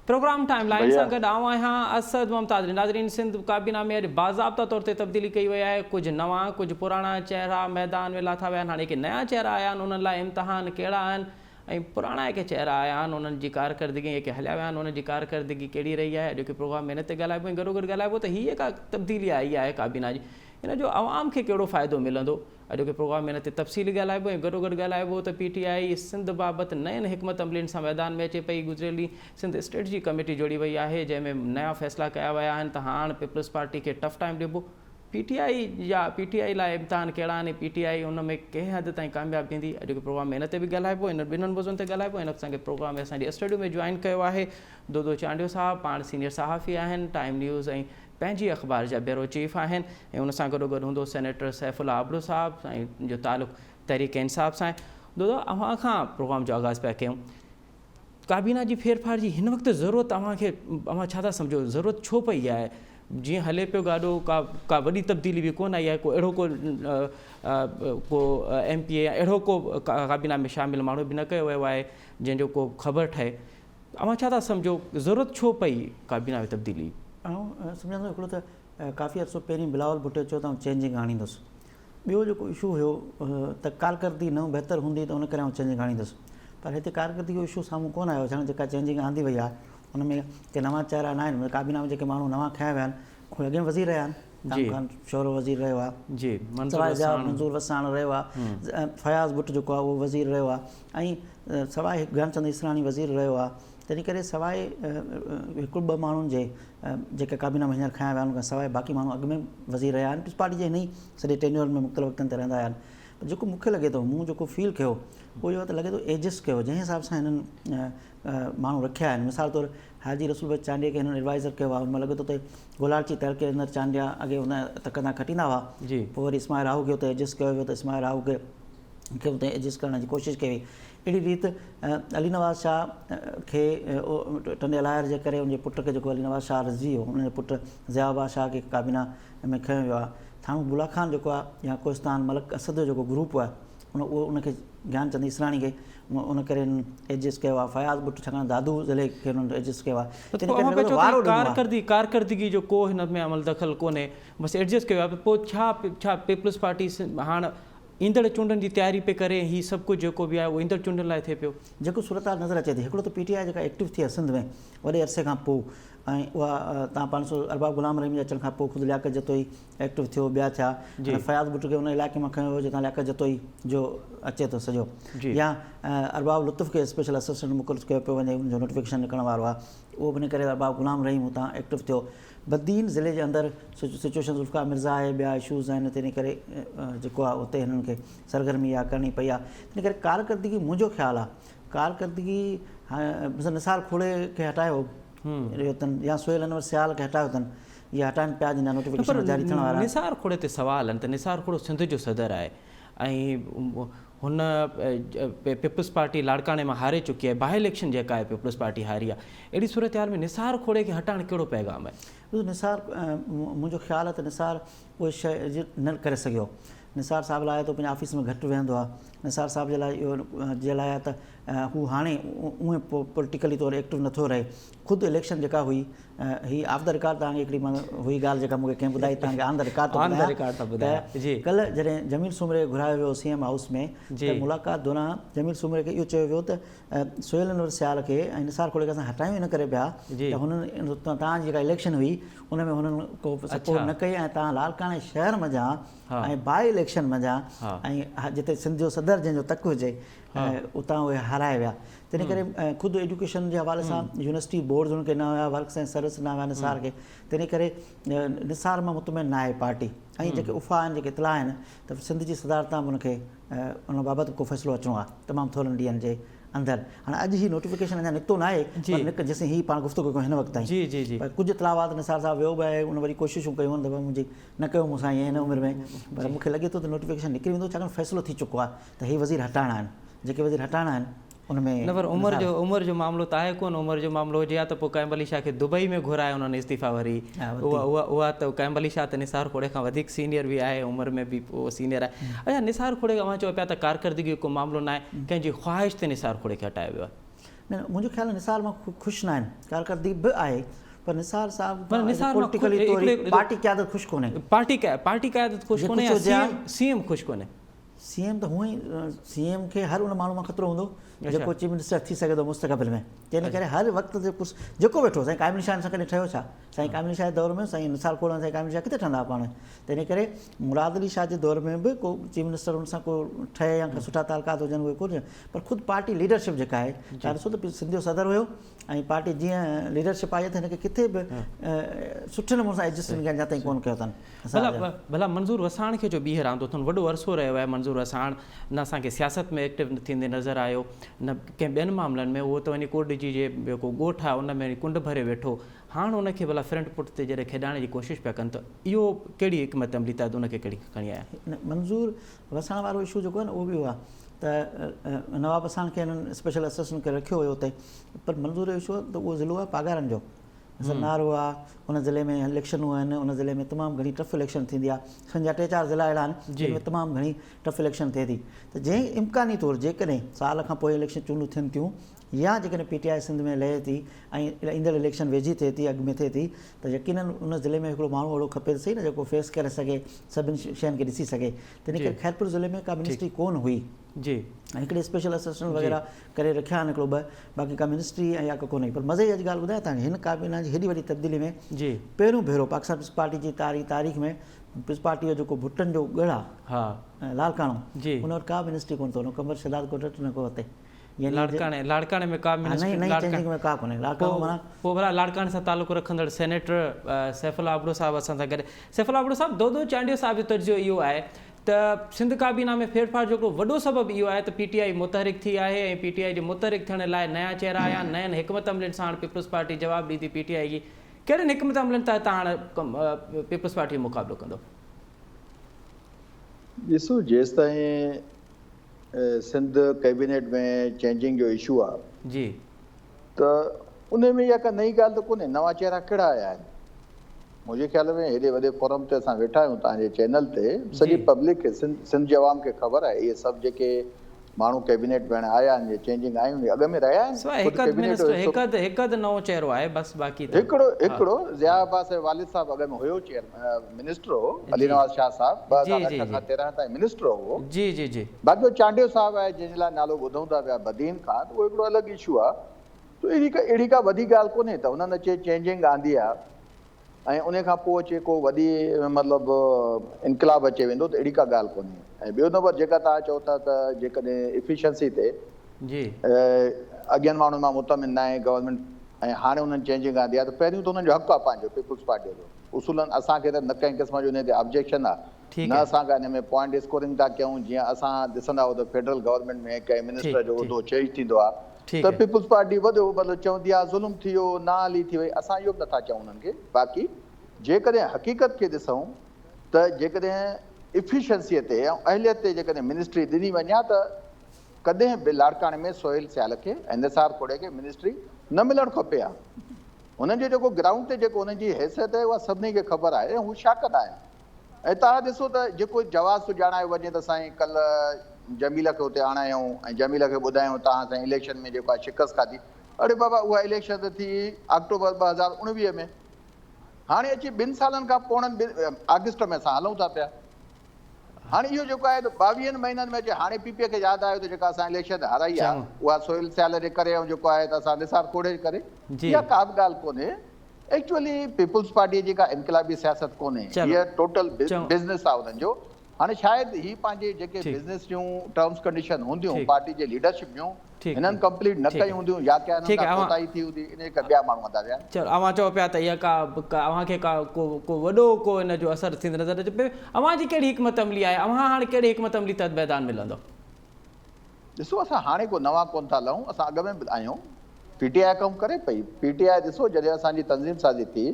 Programme time line سان گڏ آئون آهيان اسد ممتاز. ناظرين سنڌ ڪابينا ۾ اڄ باضابطا طور تي تبديلي ڪئي وئي آهي، ڪجهه نوان ڪجهه پراڻا چهرا ميدان ۾ لاٿا ويا آهن، هاڻي جيڪي نيا چهرا آيا آهن انهن لاء امتحان ڪهڙا آهن ۽ پراڻا جيڪي چهرا آيا آهن انهن جي ڪارڪردگي ۽ جيڪي هليا ويا آهن انهن جي ڪارڪردگي ڪهڙي رهي آهي، اڄوڪي پروگرام ۾ ان تي ڳالهائبو ۽ گڏوگڏ ڳالهائبو ته هي جيڪا تبديلي آئي آهي ڪابينا جي ان جو عوام کي ڪهڙو فائدو ملندو. اڄوڪي پروگرام ۾ ان تي تفصيلي ڳالهائبو ۽ گڏوگڏ ڳالهائبو ته پي ٽي آء سنڌ بابت نين حڪمت عملين سان ميدان ۾ اچي پئي، گذريل ڏينهن سنڌ اسٽريٽجي ڪميٽي جوڙي وئي آهي جنهن ۾ نيا فيصلا ڪيا ويا آهن ته هاڻ پيپلز پارٽي کي ٽف ٽائيم ڏبو، پي ٽي آء جا پي ٽي آء لاء امتحان ڪهڙا آهن ۽ پي ٽي آء ان ۾ ڪنهن حد تائين ڪامياب ٿيندي، اڄوڪي پروگرام ۾ ان تي به ڳالهائبو، انهن ٻنهن موضوعن تي ڳالهائبو ۽ اسان کي پروگرام ۾ اسان جي اسٽوڊيو ۾ جوائن ڪيو آهي دودو چانڊيو صاحب پاڻ سينيئر صحافي آهن ٽائيم نيوز ۽ پنهنجي اخبار جا بيورو چيف آهن ۽ ان سان گڏوگڏ هوندو سينيٽر سيف الله ابڙو صاحب ۽ جو تعلق تحريڪ انصاف سان آهي. دادا اوهان کان پروگرام جو آغاز پيا ڪيون ڪابينا جي ڦيرڦار جي هن وقت ضرورت اوهان کي اوهان ڇا ٿا سمجهو ضرورت ڇو پئي آهي جيئن هلي پيو گاڏو ڪا ڪا وڏي تبديلي به ڪونه آئي آهي ڪو اهڙو ڪو ڪو ايم پي اي يا اهڙو ڪو ڪابينا ۾ شامل ماڻهو به نه ڪيو ويو آهي جنهن جو ڪو خبر ٺهي اوهان ڇا ٿا سمجهو ضرورت ڇو پئي ڪابينا ۾ تبديلي؟ آئون سمجهان ٿو هڪڙو ته ڪافي عرصو پهرين بلاول ڀٽو چيو ته آئون چينجنگ آڻيندس ٻيو جيڪو اشو هيو ته ڪارڪردگي نه بهتر هوندي ته ان ڪري آئون چينجنگ آڻيندس پر هتي ڪارڪردگي جو اشو سامهون ڪونه آيو ڇاڪاڻ جيڪا چينجنگ آندي وئي آهي ان ۾ ڪي نوان چهرا نه آهن ڪابينا ۾ جيڪي ماڻهو نوان کنيا ويا آهن اهي اڳ ۾ وزير رهيا آهن ڄام خان شورو وزير رهيو آهي جي منظور وساڻ رهيو آهي فياض ڀٽ جيڪو آهي اهو وزير رهيو آهي ۽ سواء هڪ گيانچند اسراڻي وزير رهيو آهي تنهن ڪري سواء هڪ ٻه ماڻهن جي جيڪي ڪابينا ۾ هينئر کنيا ويا آهن ان کان سواء باقي ماڻهو اڳ ۾ وزير رهيا آهن پيپلز پارٽي جي هن ئي سڄي ٽينيور ۾ مختلف وقتن تي رهندا آيا آهن پر جيڪو مون کي لڳي ٿو مون جيڪو فيل ڪيو اهو اهو ته لڳي ٿو ايڊجسٽ ڪيو جنهن حساب سان هنن ماڻهو رکيا آهن مثال طور حاجي رسول بخش چانڊيي کي هنن ايڊوائزر ڪيو آهي ان مان لڳي ٿو ته گولاڙچي تعلقي اندر چانڊيا اڳي ان تڪ تان کٽيندا هئا پوء وري اسماعيل راهو کي اتي ايڊجسٽ ڪيو ويو ته اسماعيل راهو کي کي اتي ايڊجسٽ ڪرڻ جي ڪوشش ڪئي وئي. اهڙي ريت علي نواز شاهه کي ٽنڊي الاهر جي ڪري ان جي پٽ کي جيڪو علي نواز شاهه رضوي هو ان جي پٽ ضياء عباس شاهه کي ڪابينا ۾ کنيو ويو آهي. ٿاڻو بولا خان جيڪو آهي يا ڪوهستان ملڪ اسد جو جيڪو گروپ آهي ان اهو ان کي گيان چند ايسراڻي کي ان ڪري هنن ايڊجسٽ ڪيو آهي. فياض ڀٽ ڇاڪاڻ دادو ضلعي کي هنن ايڊجسٽ ڪيو آهي. تنهن ڪري لڳي ٿو وارو ڏنو آهي. ڪارڪردگي جو ڪو هن ۾ عمل دخل ڪونهي بس ايڊجسٽ ڪيو آهي پوء ڇا ڇا پيپلز پارٽي هاڻ ايندڙ چونڊن جي تياري پئي ڪري ۽ هي سڀ ڪجهه جيڪو به آهي اهو ايندڙ چونڊن لاء ٿئي پيو. جيڪو صورتحال نظر اچي ٿي هڪڙو ته پي ٽي آء جيڪا ايڪٽو ٿي آهي سنڌ ۾ وڏي عرصي کان پوء ۽ اها تان پاڻ ڏسو ارباب غلام رحيم جي اچڻ کان پوء خود لياقت جتوئي ايڪٽو ٿيو ٻيا ٿيا ۽ فياض ڀٽو کي ان علائقي مان کنيو ويو جتان لياقت جتوئي جو اچي ٿو سڄو يا ارباب لطف کي اسپيشل اسسٽنٽ مقرر ڪيو پيو وڃي ان جو نوٽيفڪيشن نڪرڻ وارو آهي اهو به ان ڪري ارباب غلام رحيم اتان ايڪٽو ٿيو بدين ضلعي جي اندر سچوئيشن ذوالفقار مرزا آهي ٻيا اشوز آهن تنهن ڪري جيڪو آهي اتي هنن کي سرگرمي اها ڪرڻي پئي آهي تنهن ڪري ڪارڪردگي منهنجو خيال آهي ڪارڪردگي مثلا نثار کوڙي کي هٽايو اٿن يا سهيل انور سيال کي هٽايو اٿن يا هٽائن پيا جن جا نوٽيفڪيشن جاري ٿيڻ وارا نثار کوڙي تي سوال آهن ته نثار کوڙو سنڌ جو صدر آهي ۽ هن پيپلز پارٽي لاڙڪاڻي مان هاري چڪي آهي، باء اليڪشن جيڪا آهي پيپلز پارٽي هاري آهي، اهڙي صورتحال ۾ نثار کوڙي کي هٽائڻ ڪهڙو پيغام آهي؟ ڏسو نثار منهنجو خيال آهي ته نثار اهي شيء نه ڪري سگهيو، نثار صاحب لاء ته پنهنجي آفيس ۾ گهٽ ويهندو آهي، نثار صاحب جي لاء اهو جي لاء آهي ته هو هاڻي اونهي پوليٽيڪلي طور ايڪٽو نٿو رهي، خود اليڪشن جيڪا هئي هي آف the record توهان کي هڪڙي مان هئي ڳالهه جيڪا مون کي ڪنهن ٻڌائي توهان کي آن the record ٿو ٻڌايان ته ڪلهه جڏهن جميل سومري کي گهرايو ويو سي ايم هائوس ۾ ته ملاقات دوران جميل سومري کي اهو چيو ويو ته سهيل انور سيال کي ۽ نثار کوڙي کي اسان هٽايون ان ڪري پيا ته هنن توهان جي جيڪا اليڪشن هئي ان ۾ هنن ڪو سپورٽ نه ڪئي ۽ توهان لاڙڪاڻي شهر منجهان ۽ باء اليڪشن منجهان ۽ جتي سنڌ جو صدر جنهن جو تڪ هجي اتان اهي هارائي ويا تنهن ڪري خود ايجوڪيشن جي حوالي سان يونيورسٽي بورڊز انهن کي نه هيا ورڪس ۽ سروس نه هيا نثار کي تنهن ڪري نثار مان مطمئن نه آهي پارٽي ۽ جيڪي افواهه آهن جيڪي اطلاع آهن ته سنڌ جي صدارت تان به ان کي ان بابت ڪو فيصلو اچڻو آهي تمام ٿورن ڏينهن جي اندر هاڻي اڄ هي نوٽيفڪيشن اڃا نڪتو نه آهي پر نڪ جيسين هي پاڻ گفتگو ڪيون هن وقت تائين پر ڪجهه اطلاع هئا ته نثار صاحب ويو به آهي ان وري ڪوششون ڪيون ته منهنجي نه ڪيو مون سان ائين هن عمر ۾ پر مون کي لڳي ٿو ته نوٽيفڪيشن نڪري ويندو ڇاڪاڻ فيصلو ٿي چڪو آهي ته هي وزير هٽائڻا آهن جيڪي وزير هٽائڻا آهن ان ۾ نه پر عمر جو عمر جو معاملو ته آهي ڪونه عمر جو معاملو هجي ها ته پوء قائم علي شاهه کي دبئي ۾ گهرائي انهن استعيفا وري اها اها اها ته قائم علي شاهه ته نثار کوڙي کان وڌيڪ سينيئر به آهي عمر ۾ به اهو سينيئر آهي اڇا نثار کوڙي اوهان چئو پيا ته ڪارڪردگي جو ڪو معاملو نه آهي ڪنهن جي خواهش تي نثار کوڙي کي هٽايو ويو آهي. نه منهنجو خيال آهي نثار مان خوش نه آهن ڪارڪردگي به آهي پر نثار صاحب پر نثار مان پوليٽيڪلي طور پارٽي قيادت خوش ڪونهي. پارٽي پارٽي قيادت خوش ڪونهي يا سي ايم سي ايم خوش ڪونهي. سي ايم ته هونئن ئي سي ايم کي هر ان ماڻهو مان خطرو هوندو جيڪو چيف منسٽر ٿي سگهي ٿو مستقبل ۾ تنهن ڪري هر وقت تي جيڪو ويٺو سائين قائم علي شاهه سان ڪڏهن ٺهيو ڇا سائين قائم علي شاهه جي دور ۾ سائين نثار کوڙ ۽ سائين قائم علي شاهه ڪٿي ٺهندا هئا پاڻ ۾ تنهن ڪري مراد علي شاهه جي دور ۾ به ڪو چيف منسٽر ان سان ڪو ٺهي يا سٺا تعلقات هجن اهي ڪونه پر خود پارٽي ليڊرشپ جيڪا آهي تان ڏسو ته سنڌ جو صدر هيو ۽ پارٽي جيئن ليڊرشپ آئي ته هن کي ڪٿي به سٺي نموني سان ايڊجسٽمينٽ اڃا تائين ڪونه ڪيو اٿن. ڀلا ڀلا منظور وساڻ کي جو ٻيهر آندو اٿن وڏو عرصو رهيو آهي منظور وساڻ نه اسان کي سياست ۾ ايڪٽو ٿيندي نظر آيو نه ڪنهن ٻين معاملن ۾ اهو ته وڃي ڪوٽ ڏيجي جي جيڪو ڳوٺ آهي ان ۾ وڃي ڪنڊ ڀري ويٺو هاڻ ان کي ڀلا فرنٽ پٽ تي جڏهن کيڏائڻ جي ڪوشش پيا ڪن ته اهو ڪهڙي حڪمت عملي تحت ان کي ڪهڙي کڻي آيا؟ نه منظور وساڻ وارو اشو جيڪو آهي نه اهو به اهو آهي ته نواب وساڻ کي هنن اسپيشل اسسٽنٽ ڪري رکيو هيو اتي پر منظور جو اشو آهي ته اهو ضلعو آهي پاڳارن جو نارو آهي ان ضلعي ۾ اليڪشنون آهن ان ضلعي ۾ تمام گهڻي ٽف اليڪشن ٿيندي آهي سنڌ جا ٽي چار ضلعا اهڙا آهن جن ۾ تمام گهڻي ٽف اليڪشن ٿئي ٿي ته جنهن امڪاني طور جيڪڏهن سال کان پوء اليڪشن چونڊون ٿين ٿيون يا جيڪڏهن پي ٽي آء سنڌ ۾ لهي ٿي ۽ ايندڙ اليڪشن ويجهي ٿئي ٿي اڳ ۾ ٿئي ٿي ته يقينن ان ضلعي ۾ هڪڙو ماڻهو اهڙو کپي ته سهي نه جيڪو فيس ڪري سگهي سڀني شين کي ڏسي سگهي تنهن ڪري خيرپور ضلعي ۾ ڪا منسٽري ڪونه هئي جي ۽ هڪڙي اسپيشل اسسٽنٽ وغيره ڪري رکيا آهن هڪڙو ٻه باقي ڪا منسٽري ۽ يا ڪا ڪونه هئي پر مزي جي اڄ ڳالهه ٻڌايان توهان کي هن ڪابينا جي هيڏي وڏي تبديلي ۾ جي پهريون ڀيرو پاڪستان پيپلز پارٽي جي تاريخ ۾ پيپلز پارٽي جو جيڪو ڀٽن جو ڳڙهه آهي لاڙڪاڻو ان وٽ ڪا منسٽري ڪونه اٿو نه قمبر شهداد ڪوٽ وٽ نه ڪو هتي لاڙڪاڻي لاڙڪاڻي ۾ ڪا منسٽري نئين چينجنگ ۾ ڪا ڪونهي لاڙڪاڻو معنيٰ پوء ڀلا لاڙڪاڻي سان تعلق رکندڙ سينيٽر سيف الله ابڙو صاحب اسان سان گڏ سيف الله ابڙو صاحب دودو چانڊيو صاحب جو تجزيو اهو آهي ته سنڌ ڪابينا ۾ ڦيرڦار جو هڪڙو وڏو سبب اهو آهي ته پي ٽي آء متحرڪ ٿي آهي ۽ پي ٽي آء جي متحرڪ ٿيڻ لاء نيا چهرا آيا نين حڪمت عملين سان هاڻ پيپلز پارٽي جواب ڏيندي پي ٽي آء جي ڪهڙين حڪمت عملين تحت هاڻ پيپلز پارٽي مقابلو ڪندو؟ ڏسو جيستائين سنڌ ڪيبينيٽ ۾ چينجنگ جو اشو آ جي ته ان ۾ اها ڪا نئين ڳالهه ته ڪونهي نوان چهرا ڪهڙا آيا آهن منهنجي خيال ۾ هيڏي وڏي فورم تي اسان ويٺا آهيون توهان جي چينل تي سڄي پبلڪ کي سنڌ جي عوام کي خبر آهي اهي سڀ جيڪي ماڻهو ڪيبينيٽ ۾ هاڻي آيا آهن يا چينجنگ آيون اڳ ۾ رهيا آهن سواء هڪ اڌ منسٽر هڪ اڌ هڪ اڌ نئون چهرو آهي بس باقي ته هڪڙو هڪڙو ضياء عباس جو والد صاحب اڳ ۾ هيو چيئر منسٽر هو علي نواز شاهه صاحب 2008 کان 13 تائين منسٽر هو جي جي جي باقي اهو چانڊيو صاحب آهي جنهن جي لاء نالو ٻڌون ٿا پيا بدين کان ته اهو هڪڙو الڳ اشو آهي ته اهڙي ڪا اهڙي ڪا وڏي ڳالهه ڪونهي ته هنن اچي چينجنگ آندي آهي ۽ ان کان پوء اچي ڪو وڏي مطلب انقلاب اچي ويندو ته اهڙي ڪا ڳالهه ڪونهي ۽ ٻيو نمبر جيڪا توهان چئو ٿا ته جيڪڏهن افيشنسي تي جي اڳين ماڻهن مان مطمئن ناهي گورنمينٽ ۽ هاڻي انهن چينجنگ آندي آهي ته پهريون ته انهن جو حق آهي پنهنجو پيپلز پارٽيء جو اصولن اسان کي ته نه ڪنهن قسم جو انهي تي آبجيڪشن آهي نه اسان ڪا انهي ۾ پوائنٽ اسڪورنگ ٿا ڪيون جيئن اسان ڏسندا هو ته فيڊرل گورنمينٽ ۾ ڪنهن منسٽر جو عهدو چينج ٿيندو آهي ته پيپلز پارٽي وڏو مطلب چوندي آهي ظلم ٿي ويو نااهلي ٿي وئي اسان اهو به نٿا چئون انهن کي باقي جيڪڏهن حقيقت کي ڏسون ته جيڪڏهن افيشنسي تي ۽ اهليت تي جيڪڏهن منسٽري ڏني وڃي ها ته ڪڏهن به لاڙڪاڻي ۾ سهيل سيال کي ۽ نثار کوڙي کي منسٽري نه ملڻ کپي ها. هنن جو جيڪو گرائونڊ تي جيڪو هنن جي حيثيت آهي اها سڀني کي خبر آهي ۽ هو ڇا ڪندا آهن ۽ توهان ڏسو ته جيڪو جواز ٿو ڄاڻايو وڃي ته سائين ڪلهه جميل کي اتي آڻايائون ۽ جميل کي ٻڌايائون توهان سائين اليڪشن ۾ جيڪو آهي شڪست کاڌي اڙي بابا اها اليڪشن ته ٿي آڪٽوبر 2019 ۾ هاڻي اچي ٻن سالن کان پوڻن آگسٽ ۾ اسان هلون ٿا پيا هاڻي اهو جيڪو آهي ته ٻاويهن مهينن ۾ اچي هاڻي پي پي کي ياد آيو ته جيڪا اسان اليڪشن هارائي آهي اها سهيل سيال جي ڪري ۽ جيڪو آهي ته اسان نثار کوڙي جي ڪري اها ڪا به ڳالهه ڪونهي ايڪچوئلي پيپلز پارٽي جي ڪا انقلابي سياست ڪونهي هيء ٽوٽل بزنس آهي انهن جو هاڻي شايد هي پنهنجي جيڪي بزنس جون ٽرمز ڪنڊيشن هونديون پارٽي جي ليڊرشپ جون هنن ڪمپليٽ نه ڪيون هونديون يا ڪنهن هنن کان ڪوتاهي ٿي هوندي انهي ڪري ٻيا ماڻهو آندا ويا آهن. چلو اوهان چئو پيا ته اها ڪا اوهان کي ڪا ڪو ڪو وڏو ڪو ان جو اثر ٿيندي نظر اچي پيو اوهان جي ڪهڙي حڪمت عملي آهي اوهان هاڻ ڪهڙي حڪمت عملي تحت ميدان ۾ لهندو. ڏسو اسان هاڻي ڪو نوان ڪونه ٿا لهون اسان اڳ ۾ به آهيون پي ٽي آء ڪم ڪري پئي پي ٽي آء ڏسو جڏهن اسان جي تنظيم سازي ٿي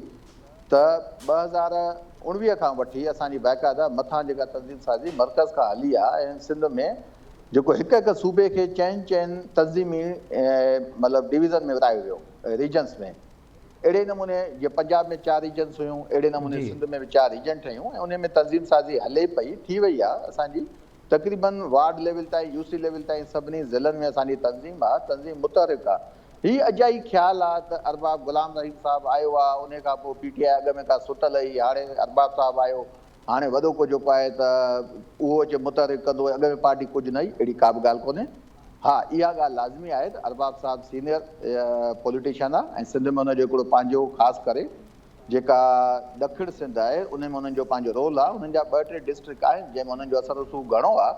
ته 2019 کان وٺي اسان جي باقاعده مٿان جيڪا تنظيم سازي مرڪز کان هلي آ ۽ سنڌ ۾ جيڪو هڪ هڪ صوبي کي چئن چئن تنظيمي مطلب ڊويزن ۾ ورهايو ويو ريجنس ۾ اهڙي نموني جيئن پنجاب ۾ چار ريجنس هيون اهڙي نموني سنڌ ۾ به چار ريجن ٺهيون ۽ انهي ۾ تنظيم سازي هلي پئي ٿي وئي آ اسان جي تقريبن وارڊ ليول تائين يو سي ليول تائين سڀني ضلعن ۾ اسان جي تنظيم آ تنظيم متحرڪ آ. هي اجائي خيال آ ته ارباب غلام رحيم صاحب آيو آ انهي کان پوء پي ٽي آء اڳ ۾ ڪا ستل هئي هاڻي ارباب صاحب آيو هاڻي وڏو ڪو جيڪو آهي ته اهو اچي متحرڪ ڪندو اڳ ۾ پارٽي ڪجهه نه هئي اهڙي ڪا به ڳالهه ڪونهي ها اها ڳالهه لازمي آهي ته ارباب صاحب سينئر پوليٽيشن آ ۽ سنڌ ۾ ان جو هڪڙو پنهنجو خاص ڪري جيڪا ڏکڻ سنڌ آهي انهي ۾ انهن جو پنهنجو رول آهي انهن جا ٻه ٽي ڊسٽرڪٽ آهن جنهن ۾ انهن جو اثر رسوخ گهڻو آهي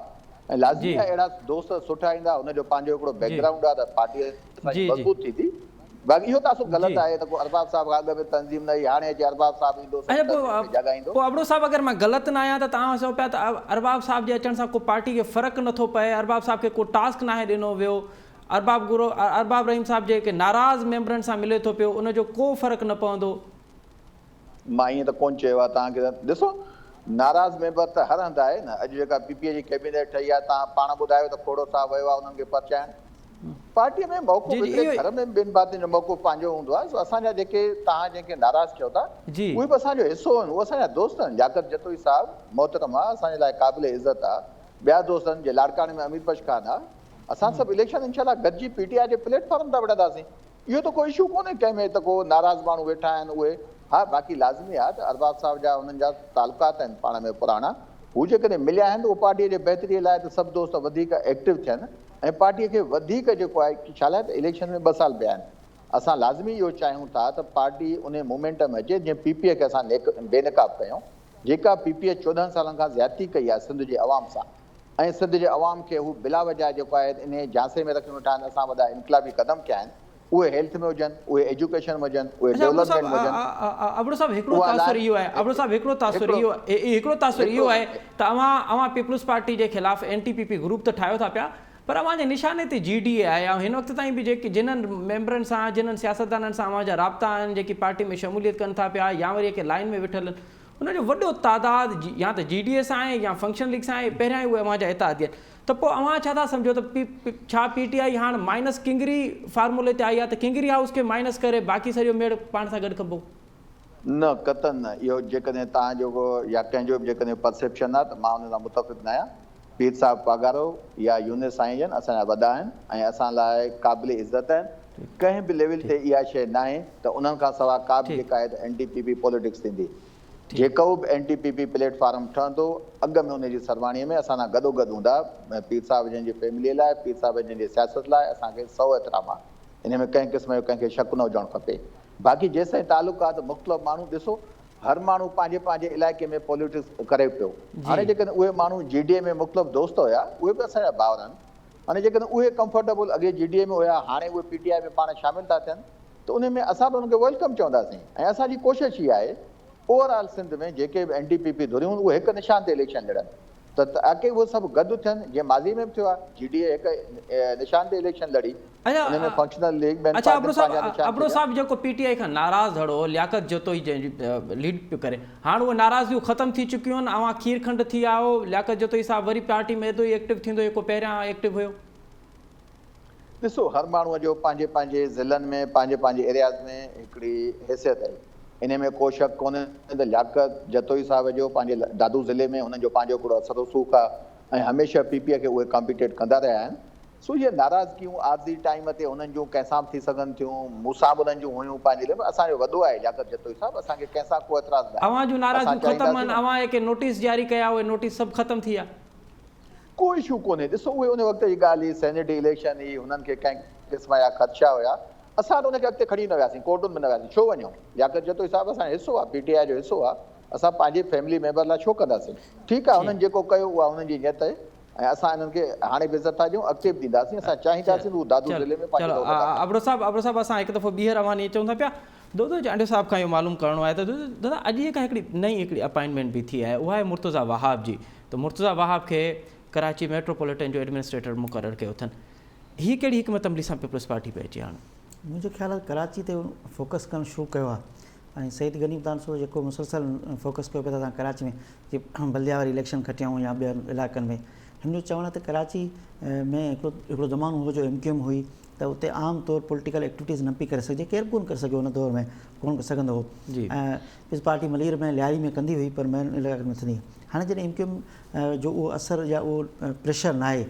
۽ لازمي آهي اهڙا دوست سٺا ايندا ان جو پنهنجو هڪڙو بيڪ گرائونڊ آهي ته پارٽي اسان جي مضبوط ٿيندي باقي اهو تاثر غلط آهي ته ڪو ارباب صاحب کان اڳ ۾ تنظيم نه هئي هاڻي اچي ارباب صاحب ايندو سڄي تنظيم کي جاڳائيندو. پوء ابڙو صاحب اگر مان غلط نه آهيان ته توهان چئو پيا ته ارباب صاحب جي اچڻ سان ڪو پارٽي کي فرق نه ٿو پئي ارباب صاحب کي ڪو ٽاسڪ ناهي ڏنو ويو ارباب گرو ارباب رحيم صاحب جيڪي ناراض ميمبرن سان ملي ٿو پيو ان جو ڪو فرق نه پوندو. مان ائين ته ڪونه چيو آهي توهان کي ڏسو ناراض ميمبر ته هر هنڌ آهي نه اڄ جيڪا پي پي جي ڪيبينيٽ ٺهي آهي توهان پاڻ ٻڌايو ته کوڙو صاحب ويو آهي انهن کي پرچائڻ پارٽي ۾ موقف هڪڙي گهر ۾ ٻن ڀاتين جو موقف پنهنجو هوندو آهي سو اسان جا جيڪي توهان جنهن کي ناراض چئو ٿا اهي به اسان جو حصو آهن اهي اسان جا دوست آهن لياقت جتوئي صاحب محترم آهي اسان جي لاء قابل عزت آهي ٻيا دوست آهن جي لاڙڪاڻي ۾ امير بخش خان آهي اسان سڀ اليڪشن انشاء الله گڏجي پي ٽي آء جي پليٽ فارم تان وڙهنداسين اهو ته ڪو اشو ڪونهي ڪنهن ۾ ته ڪو ناراض ماڻهو ويٺا آهن اهي ها باقي لازمي آهي ته ارباب صاحب جا انهن جا تعلقات آهن پاڻ ۾ پراڻا هو جيڪڏهن مليا آهن ته اهو پارٽي جي بهتري لاء ته سڀ دوست وڌيڪ ايڪٽو ٿين ۽ پارٽي کي وڌيڪ جيڪو آهي ڇا لاء ته اليڪشن ۾ ٻه سال پيا آهن اسان لازمي اهو چاهيون ٿا ته پارٽي انهي مومينٽ ۾ اچي جنهن پي پي کي اسان بي نقاب ڪيون جيڪا پي پي 14 سالن کان زيادتي ڪئي آهي سنڌ جي عوام سان ۽ سنڌ جي عوام کي هو بلا وجه جيڪو آهي ته انهيء جهانسي ۾ رکيون ويٺا آهن، اسان وڏا انقلابي قدم کنيا آهن، اهي هيلٿ ۾ هجن، اهي ايجوڪيشن ۾ هجن، اهي اڇا ابڙو صاحب ڊولپمينٽ ۾ هجن، ابڙو صاحب هڪڙو اها تاثر لاء اهو آهي ابڙو صاحب هڪڙو تاثر هڪڙو اهو هڪڙو تاثر هڪڙو اهو آهي ته اوهان اوهان پيپلز پارٽي جي خلاف N T P P group ته ٺاهيو ٿا پيا پر اوهان جي نشاني تي جي ڊي اي آهي ۽ هن وقت تائين به جيڪي جنھن ميمبرن سان جنھن سياستدانن سان اوهان جا رابطا آهن جيڪي پارٽي ۾ شموليت ڪن ٿا پيا يا وري ڪي لائين ۾ ويٺل آهن ان جو وڏو تعداد يا ته جي ڊي اي سان آهي يا فنڪشنل ليگ سان آهي، پهريان ئي اهي اوهان جا اتحادي آهن ته پوء اوهان ڇا ٿا سمجهو ته ڇا پي ٽي آء هاڻ مائنس ڪنگري فارمولي تي آئي آهي ته ڪنگري هائوس کي مائنس ڪري باقي سڄو ميڙ پاڻ سان گڏ ڪبو؟ نه قطعاً نه، اهو جيڪڏهن توهان جو يا ڪنهن جو به جيڪڏهن پرسيپشن آهي ته مان ان سان متفق نه آهيان. پير صاحب پاڳارو يا يونس سائين جن اسان جا وڏا آهن ۽ اسان لاء قابل عزت آهن، ڪنهن به ليول تي اها شيء ناهي ته انهن کان سواء ڪا به جيڪا آهي ته N D P P politics ٿيندي. جيڪو به N D P P platform ٺهندو اڳ ۾ ان جي سرواڻي ۾ اسان سان گڏوگڏ هوندا. پير صاحب جن جي فيملي لاء، پير صاحب جن جي سياست لاء اسان کي سو احترام آهي. انهي ۾ ڪنهن قسم جو ڪنهن کي شڪ نه هجڻ کپي. باقي جيستائين تعلق آهي ته مختلف ماڻهو ڏسو هر ماڻهو پنهنجي پنهنجي علائقي ۾ پوليٽڪس ڪري پيو. هاڻي جيڪڏهن اهي ماڻهو جي ڊي اي ۾ مختلف دوست هيا اهي به اسان جا ڀائر آهن. هاڻي جيڪڏهن اهي ڪمفرٽيبل اڳي جي ڊي اي ۾ هيا هاڻي اهي پي ٽي آء ۾ پاڻ شامل ٿا ٿين ته انهي ۾ اسان به انهن کي welcome چونداسين ۽ اسان جي ڪوشش هي آهي اوور آل سنڌ ۾ جيڪي به اين ڊي پي پي ڌريون اهي هڪ نشان تي اليڪشن لڙن ته تاڪه اهي سڀ گڏ ٿين جيئن ماضي ۾ به ٿيو آهي جي ڊي اي هڪ نشان تي اليڪشن لڙي ان ۾ فنڪشنل ليگ ٻين اڇا پارٽين پنهنجا نشان ابڙو ڇڏيا. صاحب جيڪو پي ٽي آء کان ناراض ڌڙو هو لياقت جتوئي جنهن جي ليڊ پيو ڪري هاڻ اهي ناراضگيون ختم ٿي چڪيون آهن اوهان کير کنڊ ٿي آيو لياقت جتوئي صاحب وري پارٽي ۾ ايڏو ئي ايڪٽو ٿيندو جيڪو پهريان ايڪٽو هيو. ڏسو هر ماڻهو جو پنهنجي پنهنجي ضلعن ۾ پنهنجي پنهنجي ايرياز ۾ هڪڙي حيثيت آهي انهي ۾ ڪو شڪ ڪونهي ته لياقت جتوئي صاحب جو پنهنجي دادو ضلعي ۾ هنن جو پنهنجو هڪڙو اثر رسوخ آهي ۽ هميشه پي پي کي اهي ڪامپيٽيٽ ڪندا رهيا آهن سو اهي ناراضگيون عارضي ٽائيم تي هنن جون ڪنهن سان به ٿي سگهن ٿيون مون سان به انهن جون هيون پنهنجي ليول اسان جو وڏو آهي لياقت جتوئي صاحب اسان کي ڪنهن سان ڪو اعتراض ناهي اوهان جون اسان ناراضگيون ختم چاهينداسين آهن نه. اوهان جيڪي نوٽيس جاري ڪيا اهي نوٽيس سڀ ختم ٿي ويا. ڪو اشو ڪونهي ڏسو اهي ان وقت جي ڳالهه هئي سينيٽ اليڪشن هئي هنن کي ڪنهن قسم جا خدشا هيا اسان ته ان کي اڳتي کڻي نه وياسين ڪورٽن ۾ نه وياسين ڇو وڃون لياقت جتوئي صاحب اسان جو حصو آهي پي ٽي آء جو حصو آهي اسان پنهنجي فيملي ميمبر لاء ڇو ڪنداسين ٺيڪ آهي هنن جيڪو ڪيو اها هنن جي نيت آهي ۽ اسان انهن کي هاڻي به عزت ٿا ڏيون اڳتي به ڏينداسين اسان چاهينداسين ته هو دادو ضلعي ۾ پنهنجو چلو رول ادا ڪن. ابڙو صاحب ابڙو صاحب اسان هڪ دفعو ٻيهر اوهان ڏي اچون ٿا پيا دودو چانڊيو صاحب کان اهو معلوم ڪرڻو آهي ته دادا اڄ جيڪا هڪڙي نئين هڪڙي اپائنٽمينٽ به ٿي آهي اها آهي مرتضيٰ وهاب جي ته مرتضيٰ وهاب کي ڪراچي ميٽروپوليٽن جو ايڊمنسٽريٽر مقرر ڪيو اٿن هي ڪهڙي حڪمت عملي سان پيپلز پارٽي پئي اچي هاڻ؟ منهنجو خيال آهي ڪراچي تي فوڪس ڪرڻ شروع ڪيو آهي ۽ سعيد غني به تان جيڪو مسلسل فوڪس ڪيو پئي ته اسان ڪراچي ۾ جي بلديا واري اليڪشن کٽيائون يا ٻين علائقن ۾ هن جو چوڻ آهي ته ڪراچي ۾ هڪڙو هڪڙو زمانو هو جو ايم ڪيو ايم هئي ته اتي عام طور پوليٽيڪل ايڪٽيوٽيز نه پئي ڪري سگهجي ڪير به ڪونه ڪري سگهيو ان دور ۾ ڪونه سگهندو هو ۽ پيپلز پارٽي ملير ۾ لياري ۾ ڪندي هئي پر مين علائقن ۾ ٿيندي هاڻي جڏهن ايم ڪيو ايم جو اهو اثر يا اهو پريشر ناهي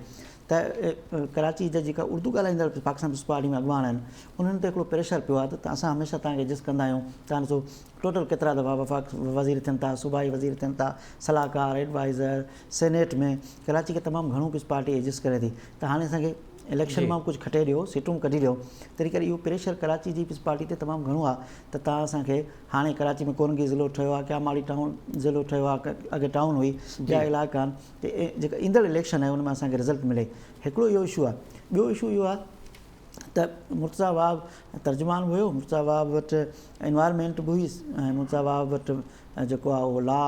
ته ته ڪراچي جا جيڪا اردو ڳالهائيندڙ پاڪستان پيپلز پارٽي ۾ اڳواڻ آهن انهن تي هڪڙو پريشر پيو آهي ته اسان هميشه توهان کي ايڊجسٽ ڪندا آهيون توهان ڏسو ٽوٽل ڪيترا دفعا وفاق وزير ٿين ٿا صوبائي وزير ٿين ٿا صلاحڪار ايڊوائزر سينيٽ ۾ ڪراچي کي تمام گهڻو پيپلز پارٽي ايڊجسٽ ڪري ٿي ته هاڻي اسان کي اليڪشن مان ڪجهه کٽي ڏيو سيٽون ڪڍي ڏيو تنهن ڪري اهو پريشر ڪراچي جي پيپلز پارٽي تي تمام گهڻو آهي ته توهان اسان کي هاڻي ڪراچي ۾ ڪورنگي ضلعو ٺهيو آهي ڪياماڙي ٽائون ضلعو ٺهيو آهي اڳي ٽائون هئي ٻيا علائقا آهن ته جيڪا ايندڙ اليڪشن آهي ان ۾ اسان کي رزلٽ ملي هڪڙو اهو اشو آهي ٻيو اشو اهو آهي ته مرتضيٰ وهاب ترجمان به هيو مرتضيٰ وهاب وٽ انوائرمينٽ به هئي ۽ مرتضيٰ وهاب وٽ جيڪو آهي اهو لا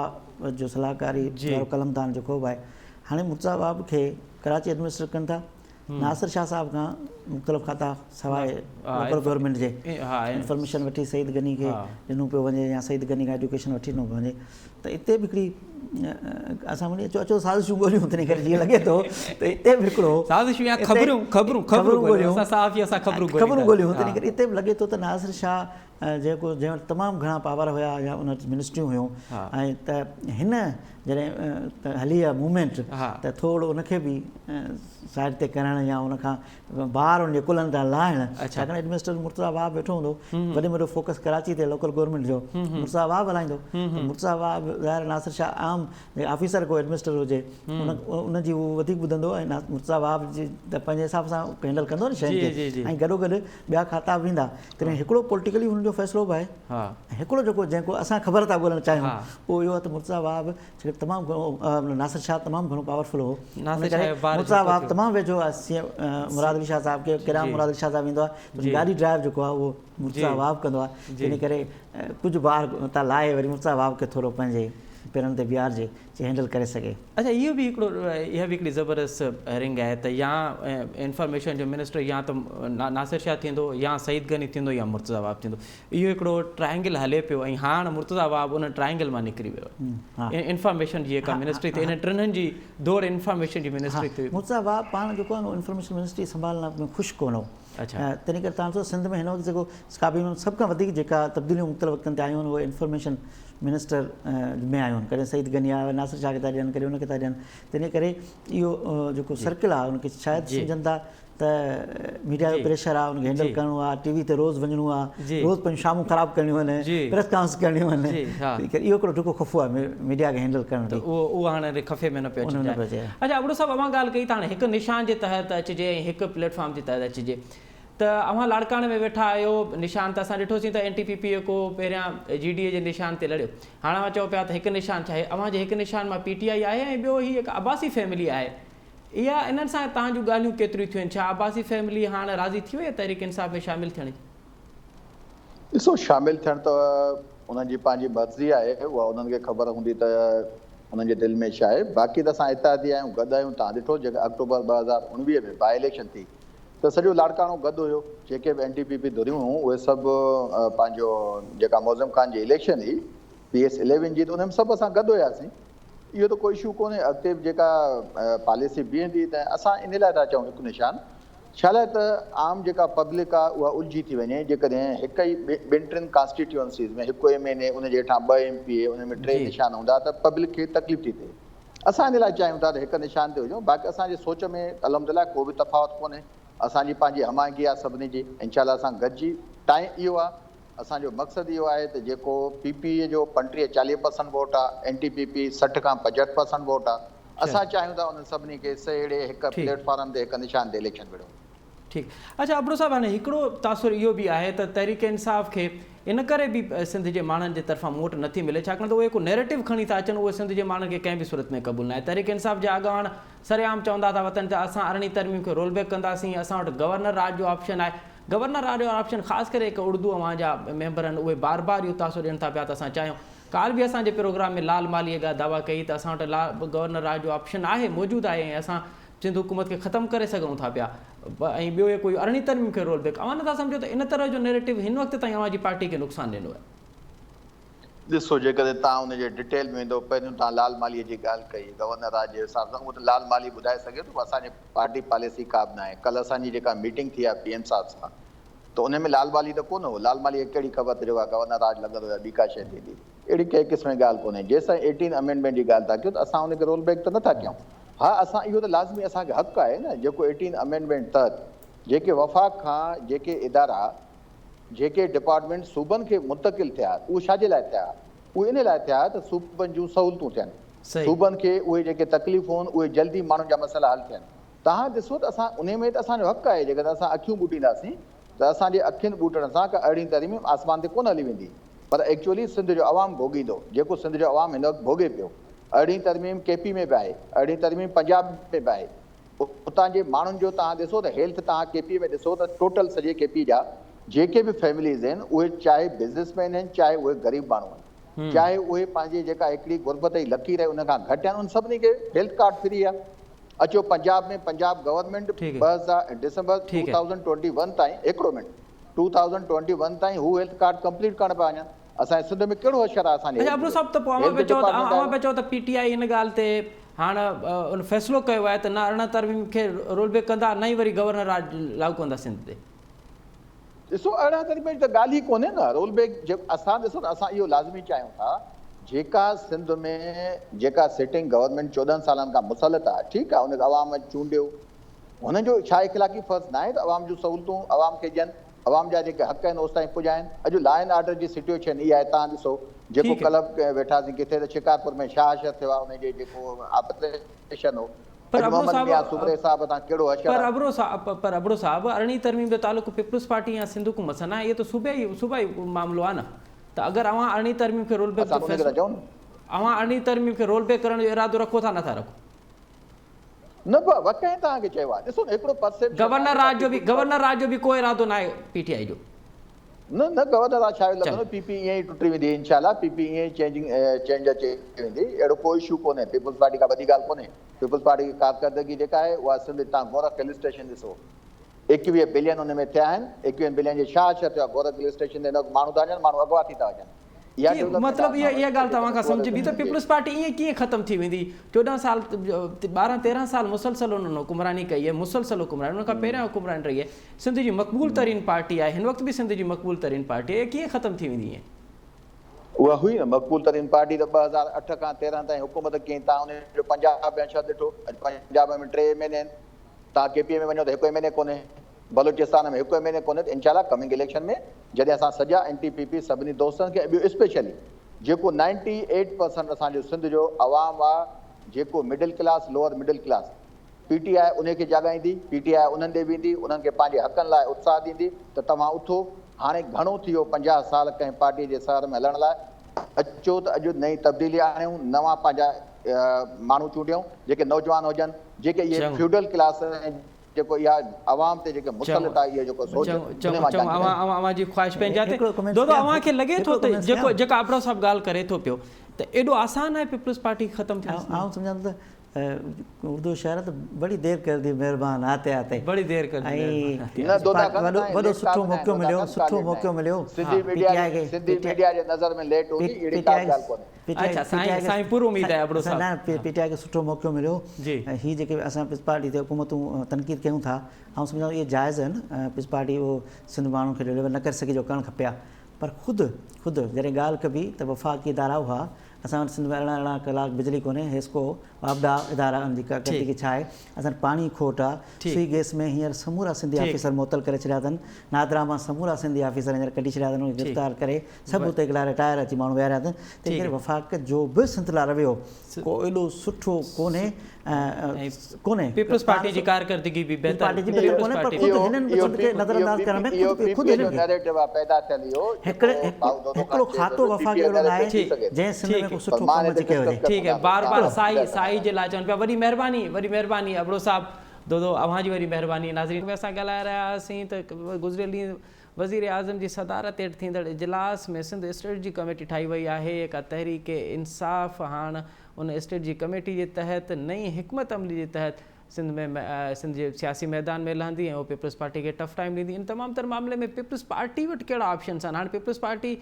جو صلاحڪاري وارو قلمدان جيڪو به آهي هاڻي مرتضيٰ وهاب کي ڪراچي ايڊمنسٽريٽ ڪن ٿا ناصر شاهه صاحب کان مختلف کاتا سواء لوڪل گورنمينٽ جي انفارميشن وٺي سعيد غني کي ڏنو پيو وڃي يا سعيد غني کان ايجوڪيشن وٺي ڏنو پيو وڃي ته اتي به هڪڙي اسان وڃي اچو اچو سازشون ڳوليون تنهن ڪري جيئن لڳي ٿو ته اتي به هڪڙو سازشون يا خبرون خبرون خبرون ڳوليون اسان صحافي اسان خبرون ڳوليون خبرون ڳوليون تنهن ڪري اتي به لڳي ٿو ته ناصر شاهه جيڪو جنهن وٽ تمام گهڻا پاور هيا يا ان وٽ منسٽريون هيون ۽ ته هن جڏهن هلي آ موومينٽ ته ٿورو ان کي به سائيڊ تي ڪرڻ يا ان کان بار ان جي ڪلهن تان لاهڻ ڇاڪاڻ ايڊمنسٽريٽر مرتضيٰ وهاب ويٺو هوندو وڏي ۾ وڏو فوڪس ڪراچي تي لوڪل گورنمينٽ جو مرتضيٰ وهاب هلائيندو مرتضيٰ وهاب ظاهر ناصر شاهه عام آفيسر ڪو ايڊمنسٽريٽر هجي ان جي هو وڌيڪ ٻڌندو ۽ مرتضيٰ وهاب جي ته پنهنجي حساب سان هينڊل ڪندو نه شين کي ۽ گڏو گڏ ٻيا کاتا به ايندا تڏهن هڪڙو پوليٽيڪلي هن جو فيصلو به آهي هڪڙو جيڪو جنهن کو اسان خبر ٿا ڳولڻ چاهيون اهو اهو آهي ته مرتضيٰ وهاب ڇاڪاڻ تمام گهڻو ناصر شاهه تمام گهڻو پاورفل هو ان ڪري مرتضيٰ وهاب تمام ويجهو آهي سي مراد علي شاهه صاحب کي ڪيڏانهن مراد علي شاهه صاحب ويندو آهي ته گاڏي ڊرائيو جيڪو آهي اهو مرتضيٰ وهاب ڪندو آهي ان ڪري ڪجهه بار تان لاهي وري مرتضيٰ وهاب کي ٿورو پنهنجي پيرن تي بيهارجي جي هينڊل ڪري سگهي. اڇا اهو به هڪڙو اها به هڪڙي زبردست رنگ آهي ته يا انفارميشن جو منسٽر يا ته ناصر شاهه ٿيندو يا سعيد غني ٿيندو يا مرتضيٰ وهاب ٿيندو اهو هڪڙو ٽرائنگل هلي پيو ۽ هاڻ مرتضيٰ وهاب ان ٽرائنگل مان نڪري ويو آهي انفارميشن جي جيڪا منسٽري تي انهن ٽنهن جي دوڙ انفارميشن جي منسٽري تي. مرتضيٰ وهاب پاڻ جيڪو آهي نه انفارميشن منسٽري سنڀالڻ ۾ خوش ڪونه هو تنهن ڪري تان ڏسو سنڌ ۾ هن وقت جيڪو ڪابينا ۾ سڀ کان وڌيڪ جيڪا تبديليون مختلف وقتن تي آيون آهن اهي انفارميشن منسٽر ۾ آيون آهن ڪڏهن سعيد غني آيو ناصر شاهه کي ٿا ڏين ڪڏهن ان کي ٿا ڏين تنهن ڪري اهو جيڪو سرڪل آهي ان کي شايد سمجهن ٿا ته ميڊيا جو پريشر آهي ان کي هينڊل ڪرڻو آهي ٽي وي تي روز وڃڻو آهي روز پنهنجون شامون خراب ڪرڻيون آهن پريس ڪانفرنس ڪرڻيون آهن اهو هڪڙو ڊگهو خفو آهي ميڊيا کي هينڊل ڪرڻ به اهو اهو هاڻي خفي ۾ نه پيو اچي اڇا ابڙو صاحب اوهان ڳالهه ڪئي ته هاڻي هڪ نشان جي تحت اچجي ۽ هڪ پليٽ فارم جي تحت اچجي ته اوهان لاڙڪاڻي ۾ ويٺا آهيو نشان ته اسان ڏٺوسين ته اين ٽي پي پي ڪو پهريان جي ڊي اي جي نشان تي لڙيو هاڻ اوهان چئو پيا ته هڪ نشان ڇا آهي اوهان جي هڪ نشان مان پي ٽي آء آهي ۽ ٻيو هي هڪ عباسي فيملي آهي اها انهن سان توهان جون ڳالهيون ڪيتريون ٿيون آهن؟ ڇا عباسي فيملي هاڻ راضي ٿي وئي آهي تحريڪ انصاف ۾ شامل ٿيڻ جي؟ ڏسو شامل ٿيڻ ته انهن جي پنهنجي مرضي آهي اها انهن کي خبر هوندي ته انهن جي دل ۾ ڇا آهي باقي ته اسان اتحادي آهيون گڏ آهيون توهان ڏٺو جيڪا آڪٽوبر 2019 ۾ باء اليڪشن ٿي ته سڄو لاڙڪاڻو گڏ هيو جيڪي به اين ڊي پي پي ڌريون هيون اهي سڀ پنهنجو جيڪا معظم خان جي اليڪشن هئي پي ايس اليون جي ته ان ۾ سڀ اسان گڏ هياسين اهو ته ڪو اشو ڪونهي اڳتي به جيڪا پاليسي بيهندي ته اسان ان لاء ٿا چئون هڪ نشان ڇا لاء ته عام جيڪا پبلڪ آهي اها الجهي ٿي وڃي جيڪڏهن هڪ ئي ٻن ٽن ڪانسٽيٽيوئنسيز ۾ هڪ ايم اين اي ان جي هيٺان ٻه ايم پي اي ان ۾ ٽي نشان هوندا ته پبلڪ کي تڪليف ٿي ٿئي اسان ان لاء چاهيون ٿا ته هڪ نشان تي هجون باقي اسان جي سوچ ۾ الحمدلله ڪو به تفاوت ڪونهي اسان جي پنهنجي هم آهنگي آهي سڀني جي انشاء الله اسان گڏجي ٽائيم اهو آهي اسان جو مقصد اهو آهي ته جيڪو پي پي اي جو 35 40 پرسنٽ ووٽ آ، اين ٽي پي پي 60 کان 65 پرسنٽ ووٽ آ، اسان چاهيون ٿا انهن سڀني کي سهيڙي هڪ پليٽ فارم تي هڪ نشان تي اليڪشن وڙهون. ٺيڪ اڇا ابڙو صاحب هاڻي هڪڙو تاثر اهو به آهي ته تحريڪ انصاف کي ان ڪري به سنڌ جي ماڻهن جي طرفان موٽ نٿي ملي ڇاڪاڻ ته اهي هڪ نيريٽو کڻي ٿا اچن اهو سنڌ جي ماڻهن کي ڪنهن به صورت ۾ قبول ناهي تحريڪ انصاف جا اڳواڻ سرعام چوندا ٿا وتن ته اسان ارڙهين ترميم کي رول بيڪ ڪنداسين اسان وٽ گورنر راڄ جو آپشن آهي گورنر راڄ وارو آپشن خاص ڪري هڪ اڙدو اوهان جا ميمبر آهن اهي بار بار اهو تاثر ڏين ٿا پيا ته اسان چاهيون ڪالهه به اسان جي پروگرام ۾ لال مالهي اها دعويٰ ڪئي ته اسان وٽ گورنر راڄ جو آپشن آهي موجود آهي ۽ اسان سنڌ حڪومت کي ختم ڪري سگهون ٿا پيا ۽ ٻيو اهي ڪوئي ارڙهين ترميم کي رول بيڪ اوهان نٿا سمجهو ته ان طرح جو نيريٽو هن وقت تائين اوهان جي پارٽي کي نقصان ڏنو آهي. ڏسو جيڪڏهن توهان ان جي ڊٽيل ۾ ويندو پهريون توهان لال مالهي جي ڳالهه ڪئي گورنر راڄ جي حساب سان اهو ته لال مالهي ٻڌائي سگهي ٿو پر اسان جي پارٽي پاليسي ڪا به ناهي ڪلهه اسان جي جيڪا ميٽنگ ٿي آهي پي ايم صاحب سان ته ان ۾ لال مالهي ته ڪونه هو لال مالهي کي ڪهڙي خبر ته جيڪو آهي گورنر راڄ لڳندو يا ٻي ڪا شيء ٿيندي اهڙي ڪنهن قسم جي ڳالهه ڪونهي جيستائين ايٽين امينڊمينٽ جي ڳالهه ٿا ڪيو ته اسان ان کي رول بيڪ ته نٿا ڪيون. ها اسان اهو ته لازمي اسان کي حق آهي نه جيڪو ايٽين امينڊمينٽ تحت جيڪي وفاق کان جيڪي ادارا جيڪي ڊپارٽمينٽ صوبن کي منتقل ٿيا اهي ڇا جي لاء ٿيا؟ اهي ان لاء ٿيا ته صوبن جون سهولتون ٿين، صوبن کي اهي جيڪي تڪليفون آهن اهي جلدي ماڻهن جا مسئلا حل ٿين. توهان ڏسو ته اسان انهي ۾ ته اسان جو حق آهي جيڪڏهن اسان اکيون ٻوٽينداسين ته اسان جي اکين ٻوٽڻ سان ڪا ارڙهين ترميم آسمان تي ڪونه هلي ويندي پر ايڪچوئلي سنڌ جو عوام ڀوڳيندو جيڪو سنڌ جو عوام هن وقت ڀوڳي پيو. ارڙهين ترميم ڪي پي ۾ به آهي، ارڙهين ترميم پنجاب ۾ به آهي. اتان جي ماڻهن جو توهان ڏسو ته هيلٿ توهان ڪي پي ۾ ڏسو ته ٽوٽل سڄي ڪي پي جا جيڪي به فيمليز آهن اهي چاهي بزنس مين آهن چاهي اهي غريب ماڻهو آهن چاهي اهي پنهنجي جيڪا هڪڙي غربت جي لڪير آهي ان کان گهٽ آهن ان سڀني کي هيلٿ ڪارڊ فري آهي اچو پنجاب ۾ پنجاب گورنمينٽ 2000 ڊسمبر 2021 تائين هڪڙو منٽ 2021 تائين هو هيلٿ ڪارڊ ڪمپليٽ ڪرڻ پيا وڃن اسان جي سنڌ ۾ ڪهڙو حشر آهي اسان جي اڇا ابڙو صاحب ته پوء اوهان پيا چئو ته اوهان پيا چئو ته پي ٽي آء ان ڳالهه تي هاڻ ان فيصلو ڪيو آهي ته نه 18 ترميم کي رول بيڪ ڪندا نه ئي وري گورنر راڄ لاڳو ڪندا سنڌ تي. ڏسو 18 ترميم جي ته ڳالهه ئي ڪونهي نه رول بيڪ اسان ڏسو ته اسان اهو لازمي چاهيون ٿا جيڪا سنڌ ۾ جيڪا سٽنگ گورنمينٽ 14 سالن کان مسلط آهي ٺيڪ آهي ان کي عوام چونڊيو هنن جو ڇا اخلاقي فرض ناهي ته عوام جون سهولتون عوام کي ڏين عوام جا جيڪي حق آهن اوستائين پڄائين. اڄ لا اينڊ آرڊر جي سٽيوڇن اها آهي تان ڏسو جيڪو ڪلهه به ويٺاسين ڪٿي ته شڪارپور ۾ شاهه حشر ٿيو آهي انهي جي جيڪو آپريشن هو پر اڄ ابڙو محمد صاحب ميان سومري صاحب تان ڪهڙو حشر پر آهي. ابڙو صاحب پر ابڙو صاحب ارڙهين ترميم جو تعلق پيپلز پارٽي يا سنڌ حڪومت سان ناهي اهو ته صوبائي صوبائي معاملو آهي نه ته اگر اوهان ارڙهين ترميم کي رول بيڪ اسان جو ته انهي کي ٿا فيصلو چئون نه. اوهان ارڙهين ترميم کي رول بيڪ ڪرڻ جو ارادو رکو ٿا نٿا رکو. نه به وڪنهن توهان کي چيو آهي ڏسو نه هڪڙو پرسيپشن گورنر راڄ جو به گورنر راڄ جو به ڪو ارادو ناهي پي ٽي آء جو. نه نه گورنر راڄ ڇا لڳندو پي پي ائين ئي ٽٽي ويندي انشاء الله پي پي ائين ئي چينجنگ چينج اچي ويندي اهڙو ڪو اشو ڪونهي پيپلز پارٽي ڪا وڏي ڳالهه ڪونهي پيپلز پارٽي جي ڪارڪردگي جيڪا آهي اها سنڌ تان گورک هل اسٽيشن ڏسو 21 بلين ان ۾ ٿيا آهن 21 بلين جي ڇا اثر ٿيو آهي گورک هل اسٽيشن تي هن وقت ماڻهو ٿا وڃن ماڻهو اغوا ٿي ٿا وڃن اها ڪيئن ڊولپمينٽ مطلب آهي اها اسان اها وٽ ڳالهه توهان جيڪڏهن کان سمجهبي ته ٽوئرزم جي پيپلز پارٽي ائين ڪيئن ختم ٿي ويندي 14 سال 12 13 سال مسلسل انهن حڪمراني ڪئي آهي مسلسل حڪمراني ان کان پهريان حڪمراني رهي آهي سنڌ جي مقبول ترين پارٽي آهي هن وقت به سنڌ جي مقبول ترين پارٽي آهي اها ڪيئن ختم ٿي ويندي ائين. اها هئي نه مقبول ترين پارٽي ته 2008 کان 13 تائين حڪومت ڪئي تان ان جو پنجاب ۾ اشر ڏٺو اڄ پنجاب ۾ ٽي ايم اين اي آهن تان ڪي پي ۾ وڃو ته هڪ ايم اين اي ڪونهي بلوچستان ۾ هڪ ايم اين اي ڪونهي ته انشاء الله ڪمنگ اليڪشن ۾ جڏهن اسان سڄا اينٽي پي پي سڀني دوستن کي ۽ ٻيو اسپيشلي جيڪو نائنٽي ايٽ پرسنٽ اسان جو سنڌ جو عوام آ جيڪو middle class lower middle class P T I انهي کي جاڳائيندي پي ٽي آء انهن ڏي ويندي انهن کي پنهنجي حقن لاء اتساهه ڏيندي ته توهان اٿو هاڻي گهڻو ٿي ويو 50 سال ڪنهن پارٽي جي سهر ۾ هلڻ لاء اچو ته اڄ نئين تبديلي آڻيون نوان پنهنجا ماڻهو چونڊيون جيڪي نوجوان هجن جيڪي اهي فيوڊل ڪلاس ۽ جيڪو اها عوام تي جيڪي مسلط آهي اهو جيڪو سوچ چڱو چڱو اوهان اوهان جي خواهش پنهنجي جاء تي دودو اوهان کي لڳي ٿو ته جيڪو جيڪا ابڙو صاحب ڳالهه ڪري ٿو پيو ته ايڏو آسان آهي پيپلز پارٽي ختم ٿيڻ آئون سمجهان ٿو ته اردو شاعر ته بڙي دير ڪر the مهربان آتي آتي بڙي دير ڪر the نه دودا خان وڏو وڏو سٺو موقعو مليو سٺو موقعو مليو سنڌي ميڊيا سنڌي ميڊيا جي نظر ۾ ليٽ هوندي اهڙي ڪا ڳالهه ڪونهي اڇا سائين سائين پر اميد آهي ابڙو صاحب. نه پي ٽي آء کي سٺو موقعو مليو ۽ هي جيڪي اسان پيپلز پارٽي تي حڪومتون تنقيد ڪيون ٿا آئون سمجهان ٿو اهي جائز آهن پيپلز پارٽي اهو سنڌ ماڻهن کي ڊليور نه ڪري سگهي جو ڪرڻ کپي ها پر خود خود جڏهن ڳالهه ڪبي ته وفاقي ادارا هئا اسان وٽ سنڌ ۾ 18 18 ڪلاڪ بجلي ڪونهي حيسڪو واپڊا ادارا ان جي ڪارڪردگي ڇا آهي اسان وٽ پاڻي کوٽ آهي سوئي گئس ۾ هينئر سمورا سنڌي آفيسر معطل ڪري ڇڏيا اٿن نادرا مان سمورا سنڌي آفيسر هينئر ڪڍي ڇڏيا اٿن انهن کي گرفتار ڪري سڀ اتي هڪڙا رٽائر اچي ماڻهو ويهاريا اٿن تنهن ڪري وفاق جو به سنڌ لاء رويو ڪو ايڏو سٺو ڪونهي ڪونهي پيپلز پارٽي جي ڪارڪردگي به بهتر پارٽي جي بهتر ڪونهي پر خود هنن به سنڌ کي نظر انداز ڪرڻ ۾ خود خود هنن کي هڪڙو کاتو وفاق اهڙو ناهي جنهن سنڌ ۾ ڪو سٺو ڪم اچي ڪيو هجي. ٺيڪ آهي بار بار سائي سائي جي لاء چون پيا وڏي مهرباني وڏي مهرباني ابڙو صاحب دودو اوهان جي وڏي مهرباني ناظرين اسان ڳالهائي رهيا هئاسين ته گذريل ڏينهن وزيراعظم جي صدارت هيٺ ٿيندڙ اجلاس ۾ سنڌ اسٽريٽجي ڪميٽي ٺاهي وئي آهي، جيڪا تحريڪ انصاف هاڻ ان اسٽريٽجي ڪميٽي جي تحت نئين حڪمت عملي جي تحت سنڌ ۾ سنڌ جي سياسي ميدان ۾ لهندي ۽ اهو پيپلز پارٽي کي ٽف ٽائيم ڏيندي. ان تمام تر معاملي ۾ پيپلز پارٽي وٽ ڪهڙا آپشنس آهن؟ هاڻ peoples party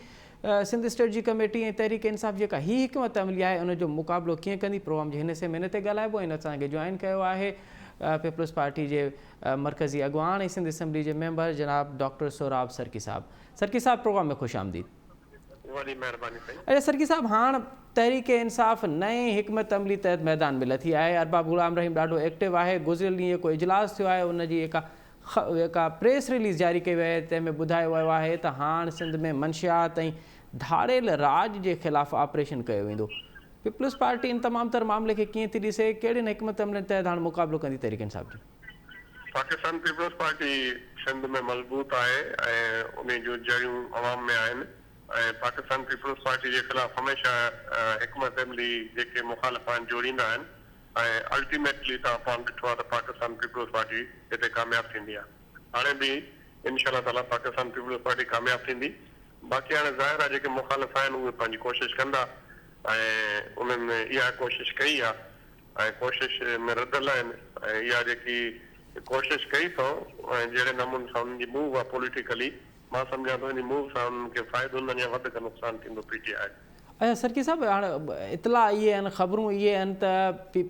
Sindh strategy committee ۽ Tehreek Insaf جيڪا هي حڪمت عملي آهي ان جو مقابلو ڪيئن ڪندي؟ پروگرام جي هن حصي ۾ ان تي ڳالهائبو ۽ اسان کي جوائن ڪيو آهي پيپلز پارٽي جي مرڪزي اڳواڻ ۽ سنڌ اسيمبلي جي ميمبر جناب ڊاڪٽر سهراب سرڪي صاحب. سرڪي صاحب پروگرام ۾ خوش آمديد. وڏي مهرباني سائين. اچا سرڪي صاحب هاڻ تحريڪ انصاف نئين حڪمت عملي تحت ميدان ۾ لٿي آهي ارباب غلام رحيم ڏاڍو ايڪٽو آهي گذريل ڏينهن جيڪو اجلاس ٿيو آهي ان جي جيڪا جيڪا پريس رليز جاري ڪئي وئي آهي تنهن ۾ ٻڌايو ويو آهي ته هاڻ سنڌ ۾ منشيات ۽ ڌاڙيل راڄ جي خلاف آپريشن ڪيو ويندو پيپلز پارٽي ان تمام تر معاملي کي ڪيئن ٿي ڏسي ڪهڙين حڪمت عملين تحت هاڻ مقابلو ڪندي تحريڪ انصاف جو. پاڪستان پيپلز پارٽي سنڌ ۾ مضبوط آهي ۽ انهي جون جڙيون عوام ۾ آهن ۽ پاڪستان پيپلز پارٽي جي خلاف هميشه حڪمت عملي جيڪي مخالف آهن جوڙيندا آهن ۽ الٽيميٽلي توهان پاڻ ڏٺو آهي ته پاڪستان پيپلز پارٽي هتي ڪامياب ٿيندي آهي هاڻي به انشاء الله تعاليٰ پاڪستان پيپلز پارٽي ڪامياب ٿيندي باقي هاڻي ظاهر آهي جيڪي مخالف آهن اهي پنهنجي ڪوشش ڪندا ۽ انهن اها ڪوشش ڪئي آهي ۽ ڪوشش ۾ رڌل آهن ۽ اها جيڪي ڪوشش ڪئي اٿئون ۽ جهڙي نموني سان انهن جي موو آهي پوليٽيڪلي مان سمجهان ٿو انهي موو سان انهن کي فائدو نه اڃا وڌڪ نقصان ٿيندو پي ٽي آء. اچا سرڪي صاحب هاڻ اطلاع اهي آهن خبرون اهي آهن ته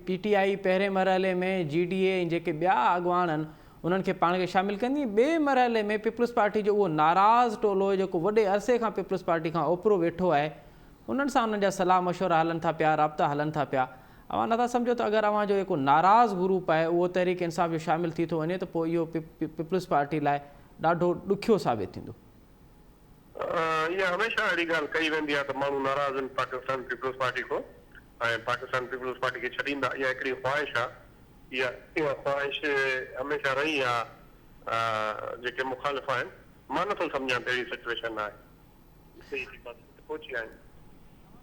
پي ٽي آء پهرين مرحلي ۾ جي ڊي اي ۽ جيڪي ٻيا اڳواڻ آهن انهن کي پاڻ کي شامل ڪندي ۽ ٻئي مرحلي ۾ پيپلز پارٽي جو اهو ناراض ٽولو جيڪو وڏي عرصي کان پيپلز پارٽي کان اوپرو ويٺو آهي انهن سان انهن جا صلاح مشورا هلن ٿا پيا رابطا هلن ٿا پيا اوهان نٿا سمجهو ته اگر اوهان جو جيڪو ناراض گروپ آهي اهو تحريڪ انصاف جو شامل ٿي ٿو وڃي ته پوء اهو پيپلز پارٽي لاء ڏاڍو ڏکيو ثابت ٿيندو. اها هميشه اهڙي ڳالهه ڪئي ويندي آهي ته ماڻهو ناراض آهن پاڪستان پيپلز پارٽي کان ۽ پاڪستان پيپلز پارٽي کي ڇڏيندا اها هڪڙي خواهش آهي اها اها خواهش هميشه رهي آهي جيڪي مخالف آهن مان نٿو سمجهان ته اهڙي سچويشن آهي. پهچي آهن.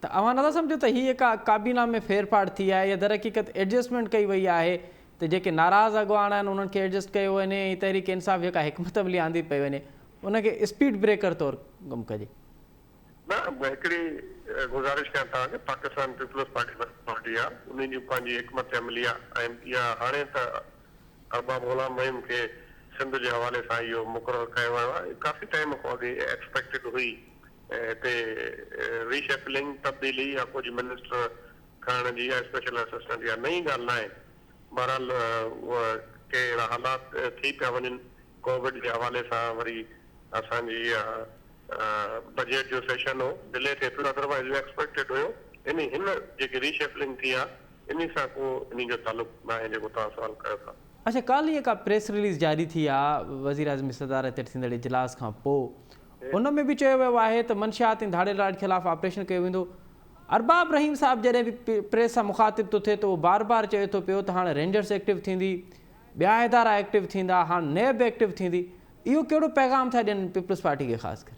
ته اوهان نٿا سمجهو ته هي جيڪا ڪابينا ۾ ڦيرڦاڙ ٿي آهي يا درحقيقت ايڊجسٽمينٽ ڪئي وئي آهي ته جيڪي ناراض اڳواڻ آهن انهن کي ايڊجسٽ ڪيو وڃي ۽ تحريڪ انصاف جيڪا حڪمت عملي آندي پئي وڃي ان کي اسپيڊ بريڪر طور ڪم ڪجي. نه هڪڙي گذارش ڪيان توهان کي پاڪستان پيپلز پارٽي وڏي پارٽي آهي انهي جي پنهنجي حڪمت عملي آهي ۽ اها هاڻي ته ارباب غلام رحيم کي سنڌ جي حوالي سان اهو مقرر ڪيو ويو آهي ڪافي ٽائيم کان اڳي ايڪسپيڪٽيڊ هئي هتي ري شفلنگ تبديلي يا ڪجهه منسٽر کڻڻ جي يا اسپيشل اسسٽنٽ اها نئين ڳالهه ناهي بهرحال ڪي اهڙا حالات ٿي پيا وڃن ڪووڊ جي حوالي سان وري اسان جي اها بجيٽ جو سيشن هو ڊلي ٿئي پيو ادروائيز اهو ايڪسپيڪٽيڊ هيو انهي هن جيڪي ري شفلنگ ٿي آهي انهي سان ڪو انهي جو تعلق ناهي جيڪو توهان سوال ڪيو ٿا. اڇا ڪالهه جيڪا پريس رليز جاري ٿي آ وزيراعظم جي صدارت هيٺ ٿيندڙ اجلاس کان پو ان ۾ به چيو ويو آهي ته منشيات ۽ ڌاڙيل راڄ خلاف آپريشن ڪيو ويندو. ارباب رحيم صاحب جڏهن به پريس سان مخاطب ٿو ٿئي ته اهو بار بار چئي ٿو پيو ته هاڻ رينجرس ايڪٽو ٿيندي، ٻيا ادارا ايڪٽو ٿيندا، هاڻ نيب ايڪٽو ٿيندي. اهو ڪهڙو پيغام ٿا ڏين پيپلز پارٽي کي خاص ڪري؟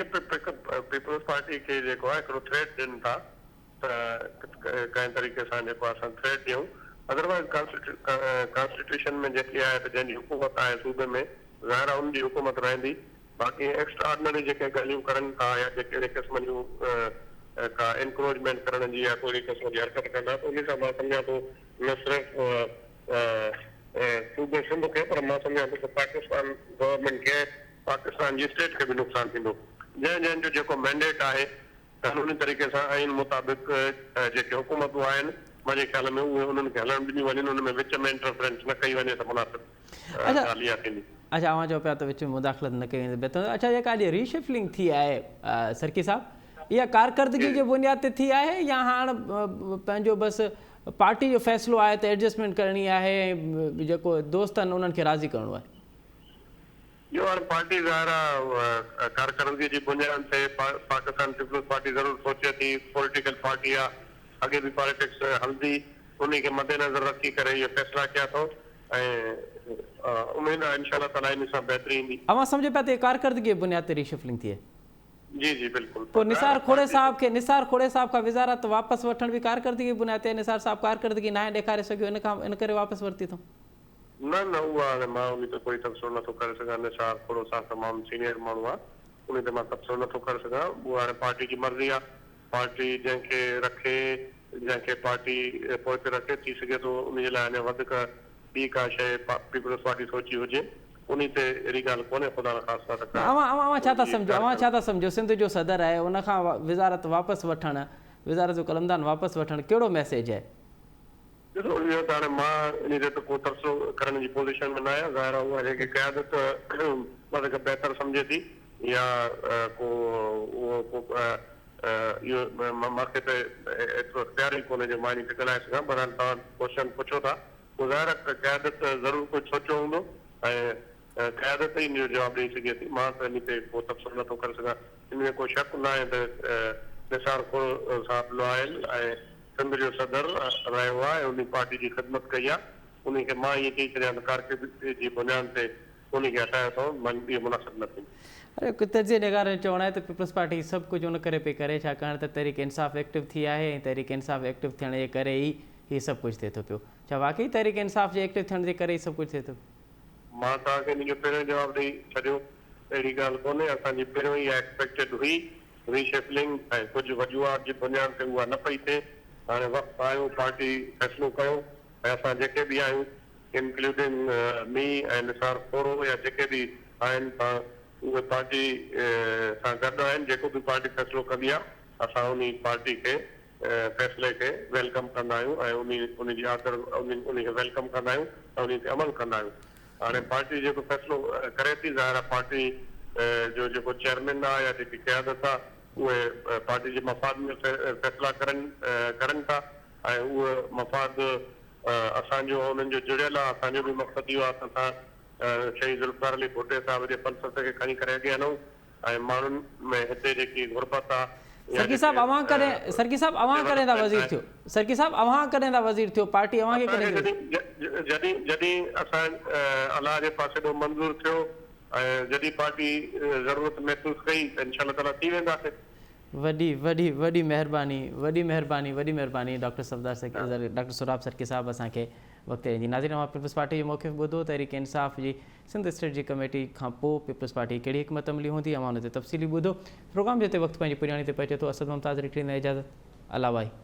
اهو پيپلز پارٽي کي جيڪو آهي هڪڙو ٿريٽ ڏين ٿا ته ڪنهن طريقي سان جيڪو آهي اسان ٿريٽ ڏيون ادروائيز ڪانسٽيٽيوشن ۾ جيڪي آهي ته جنهن جي حڪومت آهي صوبي ۾ ظاهر آهي ان جي حڪومت رهندي باقي ايڪسٽرا آرڊنري جيڪي ڳالهيون ڪرن ٿا يا جيڪي اهڙي قسم جون ڪا انڪروچمينٽ ڪرڻ جي يا ڪو اهڙي قسم جي حرڪت ڪندا ته انهي سان مان سمجهان ٿو نه صرف صوبي سنڌ کي پر مان سمجهان ٿو ته پاڪستان گورنمينٽ کي پاڪستان جي اسٽيٽ کي به نقصان ٿيندو جنهن جنهن جو جيڪو مينڊيٽ آهي قانوني طريقي سان آئين مطابق جيڪي حڪومتون آهن منهنجي خيال ۾ اهي انهن کي هلڻ ڏنيون وڃن ان ۾ وچ ۾ انٽرفرنس نه ڪئي وڃي ته مناسب ڳالهه اها ٿيندي. اڇا اوهان چئو پيا ته وچ ۾ مداخلت نه ڪئي وڃي ته بهتر اڇا جيڪا اڄ ري شفلنگ ٿي آهي سرڪي صاحب اها ڪارڪردگي جي بنياد تي ٿي آهي يا هاڻ پنهنجو بس پارٽي جو فيصلو آهي ته ايڊجسٽمينٽ ڪرڻي آهي ۽ جيڪو دوست آهن انهن کي راضي ڪرڻو آهي. اهو هاڻ پارٽي ظاهر آ ڪارڪردگي جي بنياد تي پاڪستان پيپلز پارٽي ضرور سوچي ٿي، پوليٽيڪل پارٽي آ اڳي به پاليٽڪس هلندي انهي کي مدنظر رکي ڪري اهي فيصلا ڪيا اٿئون ۽ اميد آ انشاء الله تعالي انهي سان بهتري ايندي. اوهان سمجهو پيا ته اهي ڪارڪردگي جي بنياد تي ريشفلنگ ٿئي. جي جي بلڪل پوء نثار کوڙي صاحب کي نثار کوڙي صاحب کان وزارت واپس وٺڻ به ڪارڪردگي جي بنياد تي نثار صاحب ڪارڪردگي ناهي ڏيکاري سگهيو ان کان ان ڪري واپس ورتي اٿئون. نه نه اها هاڻي مان انهي تي ڪوئي تبصرو نه ٿو ڪري سگهان نثار کهڙو صاحب تمام سينيئر ماڻهو آ انهي تي مان تبصرو نه ٿو ڪري سگهان اهو هاڻي پارٽي جي مرضي آ پارٽي جنهن کي رکي جنهن کي پارٽي پوئتي رکي ٿي سگهي ٿو انهي جي لاء اڃا وڌڪ ٻي ڪا شئي پيپلز پارٽي سوچي هجي انهي تي اهڙي ڳالهه ڪونهي خدا نخواسته ته ڪا اوهان اوهان ڇا ٿا سمجهو اوهان ڇا ٿا سمجهو سنڌ جو صدر آهي ان کان وزارت واپس وٺڻ وزارت جو قلمدان واپس وٺڻ ڪهڙو ميسيج آهي. ڏسو اهو ته هاڻي مان انهي تي ته ڪو تبصرو ڪرڻ جي پوزيشن ۾ نه آهيان، ظاهر آهي اها جيڪي قيادت وڌيڪ بهتر سمجهي ٿي يا ڪو اهو ڪو. ڪو اهو مان کي ته ايترو اختيار ئي ڪونهي جو مان ان تي ڳالهائي سگهان بهرحال توهان ڪوئسچن پڇو ٿا پوء ظاهر آهي قيادت ضرور ڪجهه سوچيو هوندو ۽ قيادت ئي ان جو جواب ڏئي سگهي ٿي مان ته ان تي ڪو تبصرو نٿو ڪري سگهان ان ۾ ڪو شڪ ناهي ته نثار کهڙو صاحب لائل ۽ سنڌ جو صدر رهيو آهي ۽ انهي پارٽي جي خدمت ڪئي آهي انهي کي مان ائين چئي ڇڏيان ته ڪارڪردگي جي بنياد تي انهي کي هٽايو اٿئون مان اهو مناسب نه ٿيندو. اهو تجزيي نگار جو چوڻ آهي ته پيپلز پارٽي سڀ ڪجهه ان ڪري پئي ڪري ڇاڪاڻ ته تحريڪ انصاف ايڪٽو ٿي آهي ۽ تحريڪ انصاف ايڪٽو ٿيڻ جي ڪري ئي هي سڀ ڪجهه ٿئي ٿو پيو. ڇا واقعي تحريڪ انصاف جي ايڪٽو ٿيڻ جي ڪري ئي سڀ ڪجهه ٿئي ٿو پيو؟ مان توهان کي ان جو پهريون جواب ڏئي ڇڏيو اهڙي ڳالهه ڪونهي اسان جي پهريون ئي اها ايڪسپيڪٽيڊ هئي ري شفلنگ ۽ ڪجهه وجوهات جي بنياد تي اها نه پئي ٿئي هاڻي وقت آيو پارٽي فيصلو ڪيو ۽ اسان جيڪي به آهيون انڪلوڊنگ مي ۽ نثار کوڙو يا جيڪي به آهن تان اهي پارٽي سان گڏ آهن جيڪو به پارٽي فيصلو ڪندي آهي اسان انهي پارٽي کي فيصلي کي welcome ڪندا آهيون ۽ انهي انهي جي آدر انهي کي welcome ڪندا آهيون ۽ انهي تي عمل ڪندا آهيون هاڻي پارٽي جيڪو فيصلو ڪري ٿي ظاهر آهي پارٽي جو جيڪو چيئرمين آهي يا جيڪي قيادت آهي اهي پارٽي جي مفاد ۾ فيصلا ڪرن ڪرن ٿا ۽ اهو مفاد اسان جو ۽ انهن جو جڙيل آهي، اسان جو به مقصد اهو آهي ته اسان شهيد ذوالفقار علي ڀٽي صاحب جي فلسفي کي کڻي ڪري اڳي هلون ۽ ماڻهن ۾ هتي جيڪي غربت آهي يا سرڪي صاحب جيڪي اوهان ڪڏهن سرڪي صاحب اوهان ڪڏهن ٿا ڊولپمينٽ وزير آهي. ٿيو سرڪي صاحب اوهان ڪڏهن ٿا وزير ٿيو پارٽي اوهان کي اسان ڪڏهن کي ٿي جڏهن جڏهن جڏهن اسان الله جي پاسي ڏو منظور ٿيو ۽ جڏهن پارٽي ضرورت محسوس ڪئي ته انشاء الله تعاليٰ ٿي وينداسين. وڏي وڏي وڏي مهرباني وڏي مهرباني وڏي مهرباني ڊاڪٽر صفدر سرڪي ڊاڪٽر سهراب سرڪي صاحب اسان کي وقت ڏيندي ناظرين اوهان پيپلز پارٽي جو موقف ٻڌو تحريڪ انصاف جي سنڌ اسٽيٽ جي ڪميٽي کان پوء پيپلز پارٽي جي ڪهڙي حڪمت عملي هوندي اوهان ان تي تفصيلي ٻڌو پروگرام جي هتي وقت پنهنجي پڄاڻي تي پهچي ٿو اسد ممتاز ريکڙي نه اجازت الله واهي.